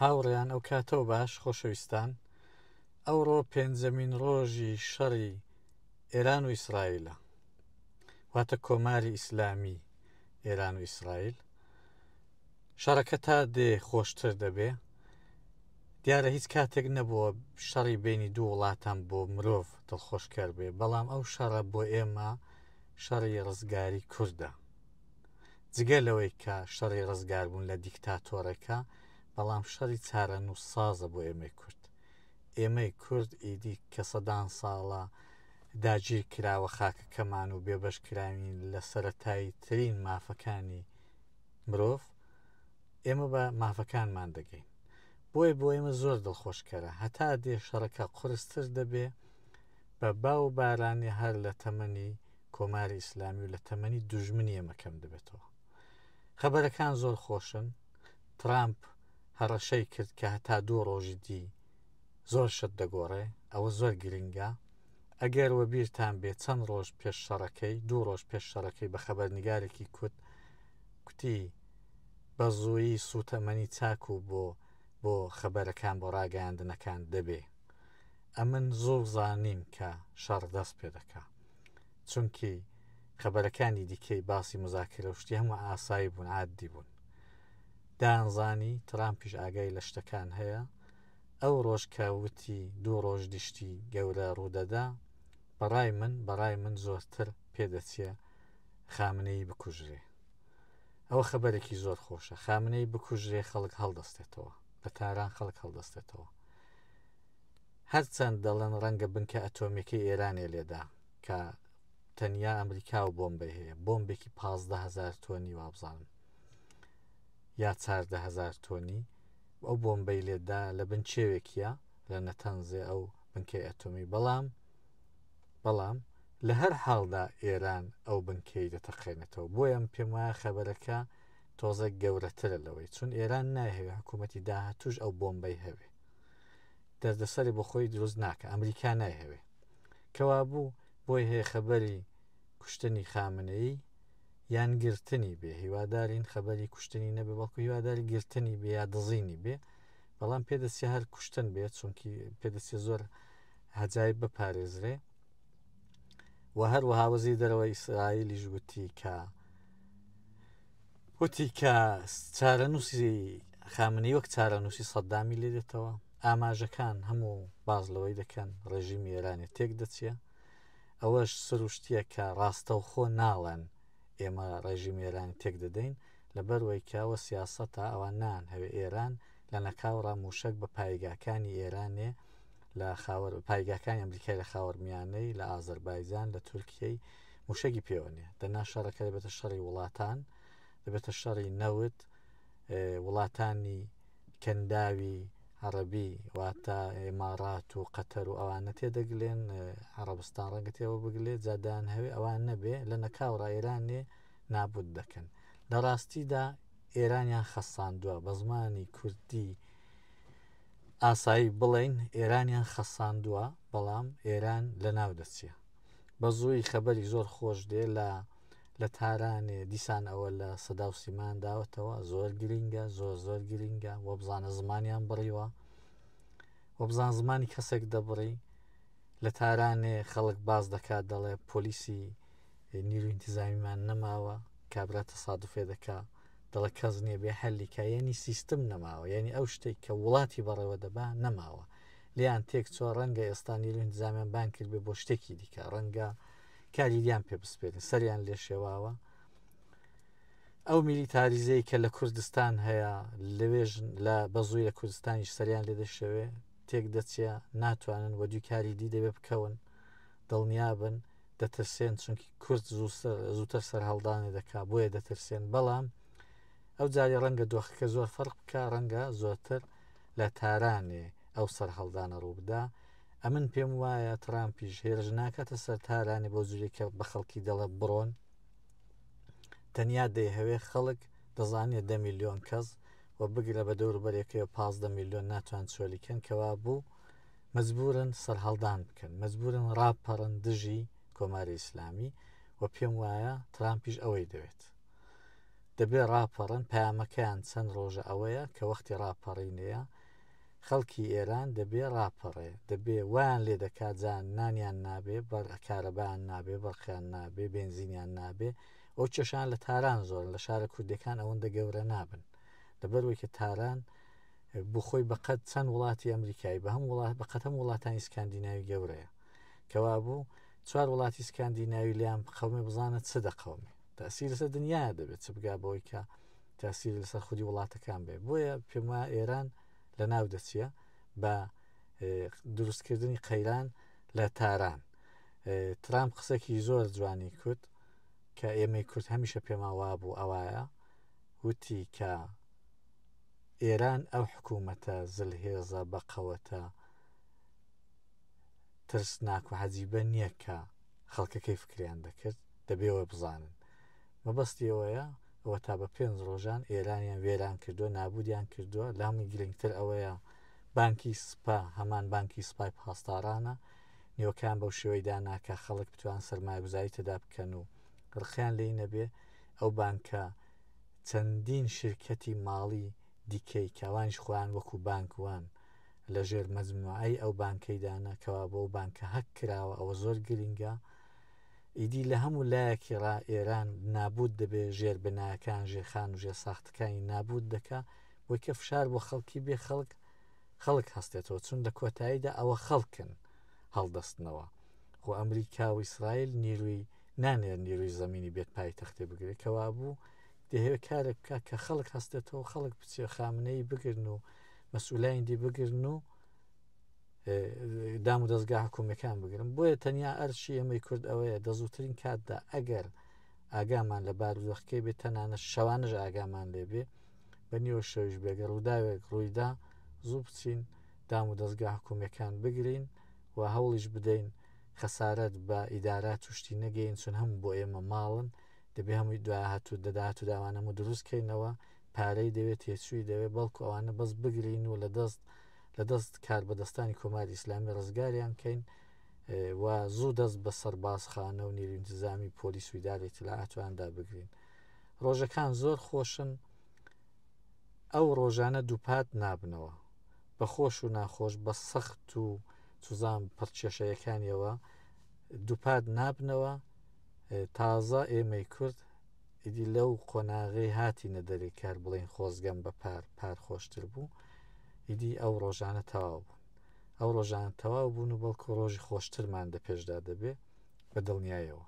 هاوڕێیان ئەو کاتەو باش خۆشەویستان ئەوڕۆ پێنجەمین ڕۆژی شەڕی ئێران و ئیسرائیلە واتە کۆماری ئیسلامی ئێران و ئیسرائیل شەڕەکە تا دێ خۆشتر دەبێ دیارە هیچ کاتێک نەبووە شەڕی بینی دوو وڵاتان بۆ مرۆڤ دڵخۆشکەر بێ بەڵام ئەو شەڕە بۆ ئێمە شەڕی ڕزگاری کوردە جگە لەوەی کە شەڕی ڕزگاربوون لە دیکتاتۆرێکە، بەڵام شەڕی چارەنووسسازە بۆ ئێمەی کورد. ئێمەی کورد ئیدی کە سەدان ساڵە داگیر کراوە خاکەکەمان و بێبەش کراوین لە سەرەتایی ترین مافەکانی مرۆڤ، ئێمە بە مافەکانمان دەگەین. بۆیە بۆ ئێمە زۆر دڵخۆشکەرە. هەتا دێ شەڕەکە قورستر دەبێ، بە با و بارانێ هەر لە تەمەنی کۆماری ئیسلامی و لە تەمەنی دوژمنی ئێمە کەم دەبێتەوە. خەبەرەکان زۆر خۆشن، ترامپ هەڕەشەی کرد کە هەتا دوو ڕۆژی دی زۆر شت دەگۆڕێ، ئەوە زۆر گرنگە. ئەگەر وەبیرتان بێ چەند ڕۆژ پێش شەڕەکەی، دوو ڕۆژ پێش شەڕەکەی بە خەبەرنگارێکی کوت کوتی بە زوویی سووتەمەنی چاک و بۆ بۆ خەبەرەکان بۆ ڕاگەیاندنەکان دەبێ. ئەمن زوو زانیم کە شەڕ دەست پێ دەکا. چونکی خەبەرەکانی دیکەی باسی مزاکرە و شتی هەموو ئاسایی بوون عادی بوون دانزانی ترامپیش ئاگای لە شتەکان هەیە ئەو ڕۆژ کە وتی دوو ڕۆژ دیشتی گەورە ڕوودەدا بەڕای من بەڕای من زۆرتر پێدەچێ خامنەی بکوژرێ ئەوە خەبەرێکی زۆر خۆشە خامنەی بکوژرێ خەڵک هەڵدەستێتەوە لە تاران خەڵک هەڵدەستێتەوە هەرچەند دەڵێن ڕەنگە بنکە ئەتۆمیەکەی ئێرانێ لێدا کە تەنیا ئەمریکا و بۆمبەی هەیە بۆمبێکی 15هزار تۆنی وابزانم یا 4هزار تۆنی ئەو بۆمبەی لێدا لە بن چێوێکیە لە نەتەنزێ ئەو بنکەی ئەتۆمی بەڵام بەڵام لە هەر حاڵدا ئێران ئەو بنکەی دەتەقێنێتەوە بۆیە پێم وایە خەبەرەکە تۆزێک گەورەترە لەوەی چون ئێران نایهەوێ حکوومەتی داهاتوش ئەو بۆمبەی هەبێ دەردەسەری بۆ خۆی دروست ناکە ئەمریکا نایهەوێ کەوابوو بۆی هەیە خەبەری کوشتنی خامنەیی یان گرتنی بێ هیوادارین خەبەری کوشتنی نەبێ بەڵکو هیواداری گرتنی بێ یا دزینی بێ بەڵام پێدەچێ هەر کوشتن بێت چونکی پێدەچێ زۆر هەجای بپارێزرێ و هەروەها وەزیر دەرەوە ئیسرائیلیش وتی کە وتی کە چارەنووسی خامنەی وەک چارەنووسی سەددامی لێ دێتەوە ئاماژەکان هەموو باز لەوەی دەکەن ڕێژیمی ئێرانی تێک دەچێ ئەوەش سروشتیە کە ڕاستەوخۆ ناڵێن ئێمە ڕێژیمی ئێرانی تێک دەدەین لەبەروەی کەوە سیاسەتە ئەوان نان هەوێ ئێران لە نەکاوڕا موشک بە پایگاکانی ئێرانێ لە خاوەر پایگاکانی ئەمریکای لە خاوەرمیانەی لە ئازەربایجان لە تورکیەی موشەکی پێوە نیە دەنا شەڕەکە دەبێتە شەڕی وڵاتان دەبێتە شەڕی نەوت وڵاتانی کەنداوی عەربی واتە ئێمارات و قەتەر و ئەوانە تێدەگلێن عربستان ڕەنگە تێوە بگلێ جادان هەوێ ئەوان نەبێ لە نەکاوڕا ئێرانێ نابوت دەکەن لە ڕاستیدا ئێرانیان خەساندووە بە زمانی کوردی ئاسایی بڵین ئێرانیان خەساندووە بەڵام ئێران لە ناو دەچێ بە زووی خەبەری زۆر خۆش دێ لە لە تارانێ دیسان ئەوە لە سەدا و سیمان داوەتەوە زۆر گرینگە زۆر زۆر گرینگە وەبزانە زمانیان بڕیوە وەبزان زمانی کەسێک دەبڕی لە تارانێ خەڵک باز دەکات دەڵێ پۆلیسی نیرو ئینتزامیمان نەماوە کابرا تەسادفێ دەکا دەڵێ کەس نییە بێ حەلی کا یعنی سیستم نەماوە یعنی ئەو شتێک کە وڵاتی بەڕێوە دەبا نەماوە لیان تێک چۆ ڕەنگە ئێستا نیرو ئینتزامیان بان کرد بێ بۆ شتێکی دیکە ڕەنگە کاری دیان پێ بسپێرن سەریان لێ شێواوە ئەو میلیتاریزەی کە لە کوردستان هەیە لەوێژ لە بەزووی لە کوردستانیش سەریان لێ دەشێوێ تێک دەچێ ناتوانن وە دوی کاری دی دەبێ بکەون دڵنیابن دەترسێن چونکی کورد زووتر سەرهەڵدانێ دەکا بۆیە دەترسێن بەڵام ئەو جاری ڕەنگە دۆخەکە زۆر فەرق بکە ڕەنگە زۆرتر لە تارانێ ئەو سەرهەڵدانە ڕووبدا ئەمن پێم وایە ترامپیش هێرش ناکاتە سەر تارانێ بۆ جوری کە بە خەڵکی دەڵێ بڕۆن تەنیا دەیهەوێ خەڵک دەزانێت دە میلیۆن کەس و بگرە بە دەوروبەرێکەوە 15 میلیۆن ناتوان چۆلیکەن کەوا بوو مەجبورن سەرهەڵدان بکەن، مەجبورن ڕاپەڕن دژی کۆماری ئیسلامی و پێم وایە ترامپیش ئەوەی دەوێت. دەبێ ڕاپەڕن، پەیامەکەیان چەند ڕۆژە ئەوەیە کە وەختی ڕاپەڕینەیە، خەڵکی ئێران دەبێ ڕاپەڕێ، دەبێ وایان لێ دەکا جا نانیان نابێ، بەر کارەبایان نابێ، بەرقیان نابێ، بێنزینیان نابێ، ئەو کێشان لە تاران زۆرن، لە شارە کوردیەکان ئەوەندە گەورە نابن، لەبەروەی کە تاران بۆ خۆی بەقەد چەند وڵاتی ئەمریکایی بە هەم وڵات بەقەد هەم وڵاتانی سکاندیناوی گەورەیە، کەوابوو چوار وڵاتی سکاندیناوی لێیان بقەومێ بزانە چ دەقەومێ، تاسیر لەسەر دنیا دەبێت، چ بگا بەوەی کە تاسیر لەسەر خودی وڵاتەکان بێ. بۆیە پێم وایە ئێران لە ناو دەچیە بە دروستکردنی قەیران لە تاران. ترامپ قسەکی زۆر جوانی کرد کە ئێمەی کورد هەمیشە پێمان وابوو ئەوایە، وتی کە ئێران ئەو حکوومەتە زلهێزە بەقەوەتە ترسناک و عەجیبە نییە کە خەڵکەکەی فکریان دەکرد، دەبێەوە بزانن. مەبەستی ئەوەیە ئەوە تا بە پێنج ڕۆژان ئێرانیان وێران کردووە، نابودیان کردووە. لە هەمووی گرنگتر ئەوەیە بانکی سپا هەمان بانکی سپای پاسدارانە، نیوەکان بەو شێوەی دانا کە خەڵک بتوان سەرمایەگوزاری تێدا بکەن و ڕقیان لێی نەبێ. ئەو بانکە چەندین شرکەتی ماڵی دیکەی کە ئەوانیش خۆیان وەکو بانک وان لە ژێر مەجموعەی ئەو بانکەی دانا، کەوا بۆ ئەو بانکە هەک کراوە، ئەوە زۆر گرنگە. ئیدی لە هەموو لایەکی ڕا ئێران نابوت دەبێ، ژێر بناکان، ژێرخان و ژێر ساختەکانی نابوت دەکا، بۆی کە فشار بۆ خەڵکی بێ، خەڵک خەڵک هەستێتەوە، چون لە کۆتاییدا ئەوە خەڵکن هەڵدەستنەوە. خۆ ئەمریکا و ئیسرائیل نیروی نانێر نیروی زەمینی بێت پایتەختێ بگرێت، کەوابوو دەهەوێت کارێک بکات کە خەڵک هەستێتەوە، خەڵک بچێ خامنەیی بگرن و مەسئولاین دی بگرن و دام و دەستگا حکوومیەکان بگرن. بۆیە تەنیا ئەرچی ئێمەی کورد ئەوەیە دە زووترین کاتدا ئەگەر ئاگامان لە بارودۆخەکەی بێت، تەنانەت شەوانەش ئاگامان لێ بێ، بە نیوە شەویش بێگە ڕووداوێک ڕوویدا زوو بچین دام و دەستگا حکوومیەکان بگرین و هەوڵیش بدەین خەسارەت بە ئیدارات توشتی نەگەین، چون هەموو بۆ ئێمە ماڵن، دەبێ هەمووی دواهاتوو دەداهاتوو داوانە هەموو دروست کەینەوە، پارەی دەوێت، تێچووی دەوێت، بەڵکو ئەوانە بەس بگرین و لە دەست کاربەدەستانی کۆماری ئیسلامی ڕزگاریان کەین و زوو دەست بە سەربازخانە و نیروی ئینتزامی پۆلیس و ئیدارەی ئیتلاعاتیاندا بگرین. ڕۆژەکان زۆر خۆشن، ئەو ڕۆژانە دووپات نابنەوە، بە خۆش و ناخۆش، بە سەخت و چوزان پڕکێشەیەکانیەوە دووپات نابنەوە. تازە ئێمەی کورد ئیدی لەو قۆناغەی هاتینە دەرێ کار بڵێین خۆزگەم بە پار، پار خۆشتر بوو، ئیدی ئەو ڕۆژانە تەواو بوون. ئەو ڕۆژانە تەواو بوون و بەڵکو ڕۆژی خۆشترمان دە پێشدا دەبێ بە دڵنیایەوە.